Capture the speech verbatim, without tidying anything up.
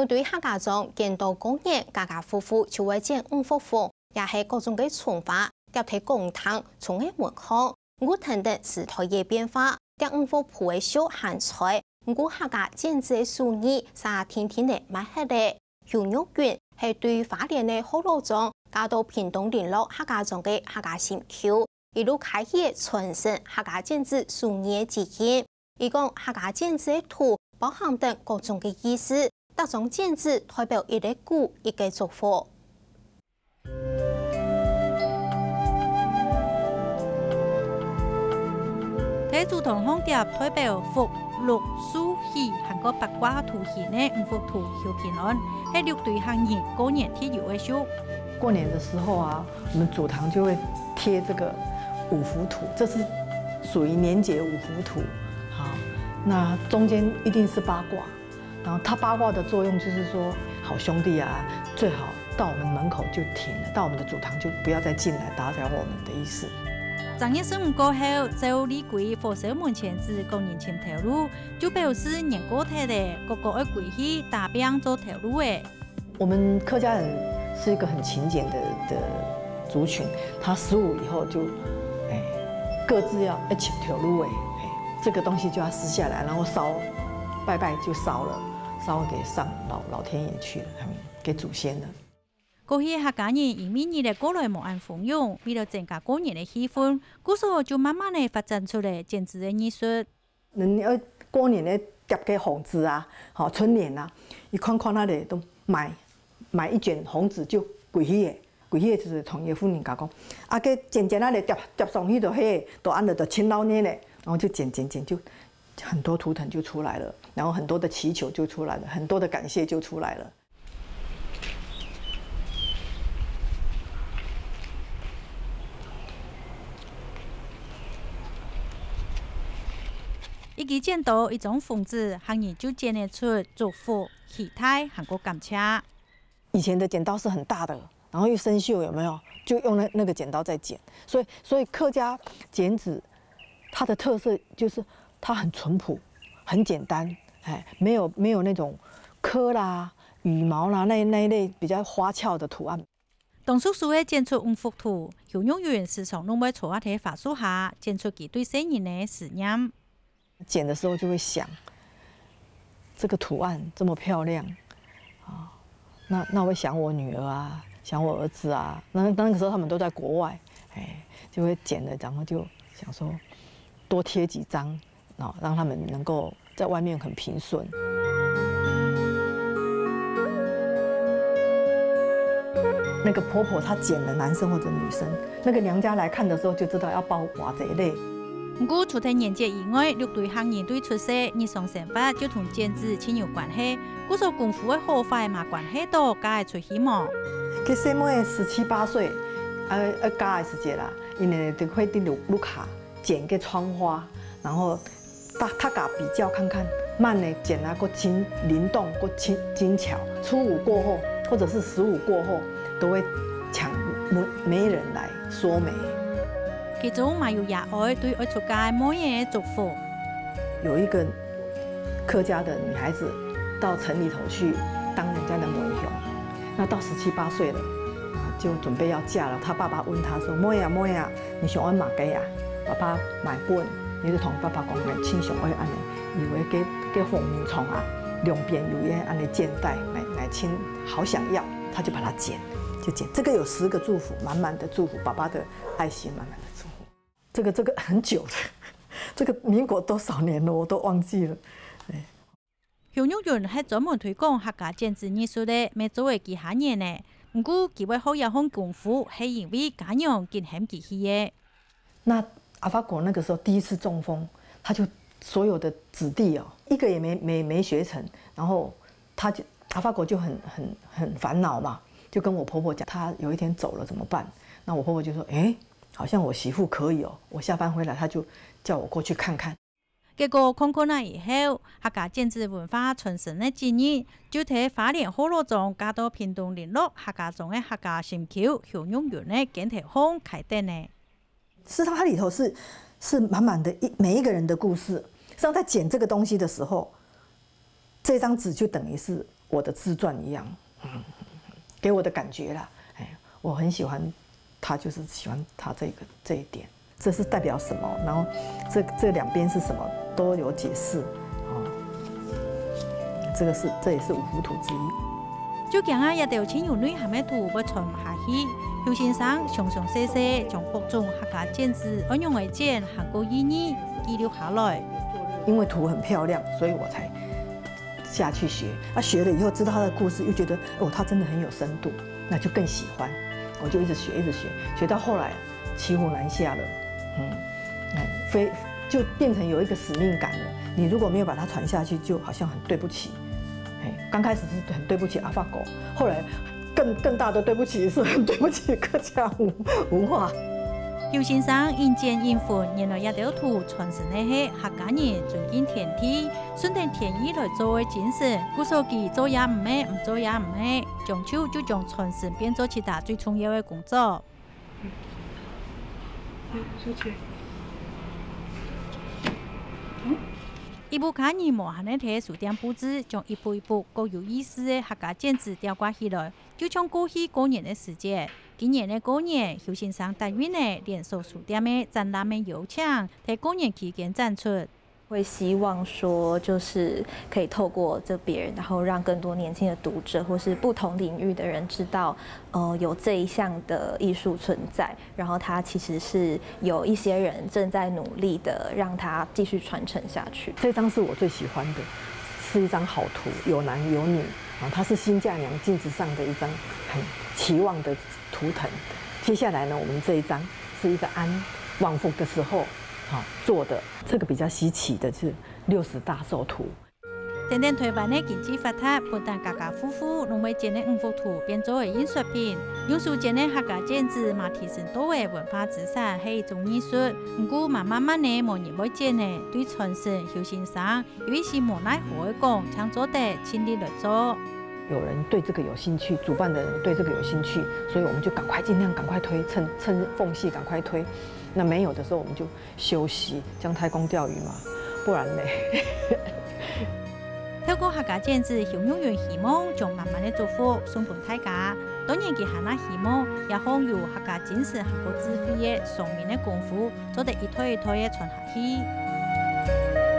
有對客家庄見到過年家家戶戶就會剪五福紅，也係各種个蔥花，貼在公廳、窗仔門項，毋過跈等時代个變化，這五福鋪个銷還在，毋過客家剪紙个手藝煞定定仔賣忒咧。邱玉雲係對花蓮个學老庄嫁到屏東麟洛客家庄个客家心臼，一路開啟傳承客家剪紙手藝个基因。佢講客家剪紙个圖包含等各種个意思，逐張剪紙代表一個古、一個祝福。在竹筒項貼代表福祿壽喜還過八卦圖形个五福圖求平安，係六堆客人過年特有个俗。過年的時候啊，我們祖堂就會貼這個五福圖，這是屬於年節五福圖。好，那中間一定是八卦，然後它八卦的作用就是說，好兄弟啊，最好到我們門口就停了，到我們的祖堂就不要再進來打擾我們的意思。正月十五過後，照例歸火燒門前子各人尋頭路，就表示年過忒咧，個個愛歸去打拚做頭路咧。我們客家人是一個很勤儉的的族群，他十五以後就，哎，各自要一起頭路欸，哎，這個東西就要撕下來，然後燒，拜拜就燒了，燒給上老老天爺去了，他們給祖先了。過去客家人因為日仔過來無恁豐裕，為了增加過年个氣氛，故所就慢慢仔發展出來剪紙个藝術。人愛過年个貼个紅紙啊，吼，春聯啊，一看看下咧，都買買一卷紅紙就歸去个，歸去个就是同一个婦人家講，啊，該剪剪下咧貼貼上去就係，都恁樣就盡鬧熱咧，然後就剪剪剪就很多圖騰就出來了，然後很多的祈求就出來了，很多的感謝就出來了。一支剪刀，一張紅紙，客人就剪得出祝福、期待，還過感謝。以前的剪刀是很大的，然後又生鏽，有沒有？就用那那個剪刀在剪，所以所以客家剪紙，它的特色就是它很淳樸，很簡單，哎，沒有沒有那種科啦、羽毛啦那那一類比較花俏的圖案。當初時个剪出五福圖，邱玉雲時常攏會坐啊在花樹下，剪出佢對細人个思念。剪的時候就會想，這個圖案這麼漂亮，啊，那那我會想我女兒啊，想我兒子啊。那那個時候他們都在國外，哎，就會剪了，然後就想說多貼幾張，哦，讓他們能夠在外面很平順。那個婆婆她剪了男生或者女生，那個娘家來看的時候就知道要包偌濟類。毋過除忒年節以外，六堆客人對出世、日常生活就同剪紙盡有關係。故所功夫个好壞嘛關係到嫁得出去無？該細妹十七八歲，啊，啊嫁个時節啦，因為就會在屋下剪个窗花，然後大大家比較看看，慢个剪啊，過輕靈動，過輕精巧。初五過後，或者是十五過後，都會請媒媒人來說媒。其中嘛有爺哀對愛出嫁个妹仔个祝福。有一個客家的女孩子到城裡頭去當人家的媒雄，那到十七八歲了，啊，就準備要嫁了。她爸爸問她說：「妹啊，妹啊，你想愛麼个啊？」爸爸買本，你就同爸爸講：「𠊎盡想愛恁樣，有个个紅棉床啊，兩邊有个恁樣剪帶，𠊎𠊎盡好想要。」她就把它剪，就剪。這個有十個祝福，滿滿的祝福，爸爸的愛心，滿滿的祝福。這個這個很久的，這個民國多少年了，我都忘記了。哎。 邱玉雲係專門推廣客家剪紙藝術个，乜做了幾下年呢。毋過，佢會學這項功夫，係因為家娘緊喊佢去个。那阿發哥那個時候第一次中風，他就所有的子弟哦，一個也沒沒沒學成，然後他就阿發哥就很很很煩惱嘛，就跟我婆婆講，他有一天走了怎麼辦？那我婆婆就說，哎，好像我媳婦可以哦，我下班回來他就叫我過去看看。 結果看看啊以後，客家剪紙文化傳承个技藝，就在花蓮學老庄嫁到屏東麟洛客家庄个客家心臼邱玉雲个肩頭項開展呢。事實上，它裡頭是是滿滿的一每一個人的故事。事實上，在剪這個東西的時候，這張紙就等於是我的自传一样，嗯，给我的感觉啦，哎，我很喜欢他，就是喜欢他这个这一点，这是代表什么？然后这这两边是什么都有解释，哦，这个是这也是五幅图之一。就驚啊，這兜盡有內涵个圖會傳毋下去。邱先生詳詳細細將各種客家剪紙愛仰仔剪還過意義記錄下來。因为图很漂亮，所以我才下去学。那学了以后知道他的故事，又觉得哦，他真的很有深度，那就更喜欢，我就一直学，一直学，学到后来骑虎难下了，嗯，哎，非就变成有一个使命感了。你如果没有把它传下去，就好像很对不起。哎，刚开始是很对不起阿法狗，后来更更大的对不起是很对不起客家文文化。邱先生應剪應分，原來這兜圖傳承个係客家人尊敬天地、順等天意來做个精神，故所佢做也毋係，毋做也毋係，將就就將傳承變做其他最重要个工作。一部客人無閒个書店佈置，將一幅一幅各有意思个客家剪紙吊掛起來，就像過去過年个時節。今年个過年，邱先生答應了連鎖書店个展覽个邀請，在過年期間展出。会希望说，就是可以透过这边，然后让更多年轻的读者或是不同领域的人知道，呃，有这一项的艺术存在，然后它其实是有一些人正在努力的，让它继续传承下去。这张是我最喜欢的，是一张好图，有男有女啊，它是新嫁娘镜子上的一张很期望的图腾。接下来呢，我们这一张是一个安旺福的时候，哈，做的。这个比较稀奇的是六十大寿图。等等台灣个經濟發達，不但家家戶戶攏會剪个五福圖變做个印刷品，用手剪个客家剪紙嘛提升到个文化資產係一種藝術。毋過嘛慢慢个無人會剪了，對傳承邱先生有一些無奈何个講，正做得盡力來做。有人对这个有兴趣，主办的人对这个有兴趣，所以我们就赶快尽量赶快推，趁趁缝隙赶快推。那没有的时候，我们就休息，姜太公钓鱼嘛，不然呢？透过客家剪紙，邱玉雲希望將滿滿个祝福送分大家。當然，佢還那希望，這項有客家精神還過智慧个雙面个功夫，做得一代一代个傳下去。